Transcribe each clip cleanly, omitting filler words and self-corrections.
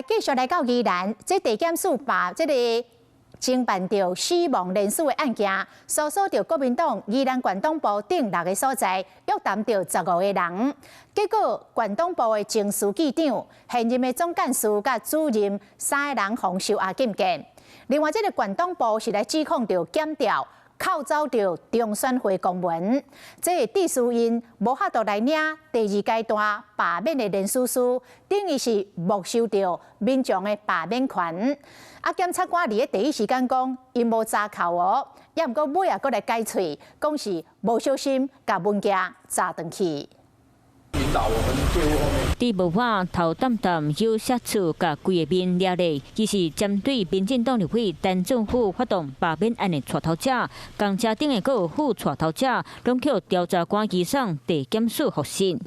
繼續來到宜蘭，這地檢署把這個偵辦著死亡連署的案件，搜索著國民黨宜蘭縣黨部等六个所在，約談著15個人。結果，縣黨部的前書記長、現任的總幹事佮主任三個人予收押禁見。另外，這个縣黨部是來指控著檢調扣走著中選會公文，這个致使𪜶無法度來領第二階段罷免的連署書，等於是沒收著民眾的罷免權。啊，檢察官佇咧第一時間講，𪜶無查扣哦，也毋過尾仔閣來改喙，講是無小心共文件查轉去。佇無法頭澹澹有寫出共規个面掠咧，伊是針對民進黨立委陳俊甫發動罷免案的帶頭者，仝車頂的閣有副帶頭者，攏予調查官移送地檢署複審。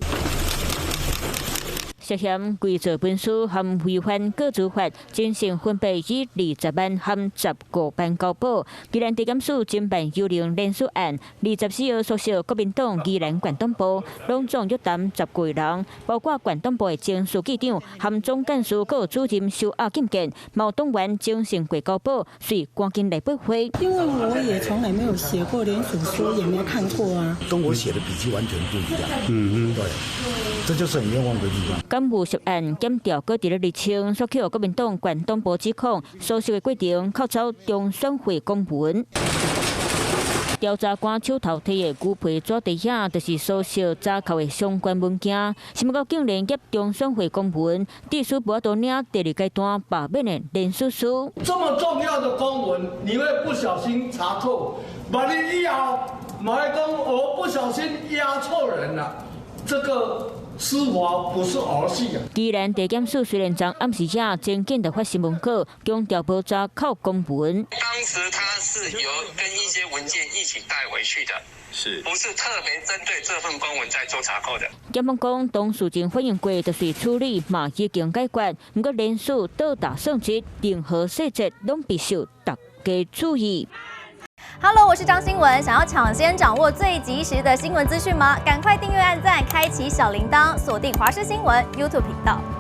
涉嫌偽造文書和違反個資法，偵訊分別以20萬和15萬交保。宜蘭地檢署偵辦幽靈連署案，24號搜索國民黨宜蘭縣黨部，攏總約談19人，包括縣黨部的前書記長和總幹事，閣有主任收押禁見，嘛有黨員偵訊過交保，隨趕緊來駁回。因為我也從來沒有寫過連署書，也沒看過啊。跟我寫的筆跡完全不一樣。對，這就是很冤枉的地方。敢有涉案檢調閣佇咧釐清，煞予國民黨縣黨部指控，搜索的過程扣走中選會公文。調查官手頭提的牛皮紙袋仔，就是搜索查扣的相關文件。想欲到竟然挾中選會公文，致使無法度領第二階段罷免的連署書。這麼重要的公文，你會不小心查錯，萬一以後嘛會講我不小心壓錯人了，這個。司法不是兒戲啊！宜蘭地檢署雖然昨暗時仔真緊就發新聞稿，強調無查扣公文。當時他是有跟一些文件一起帶回去的，是不是特別針對這份公文在做查扣的？檢方講，當事情反映過，就是處理嘛已經解決。毋過連署倒打算質，任何細節攏必須大家注意。 Hello，我是張新聞。想要搶先掌握最及時的新聞資訊嗎？趕快訂閱、按讚、開啟小鈴鐺，鎖定華視新聞 YouTube 頻道。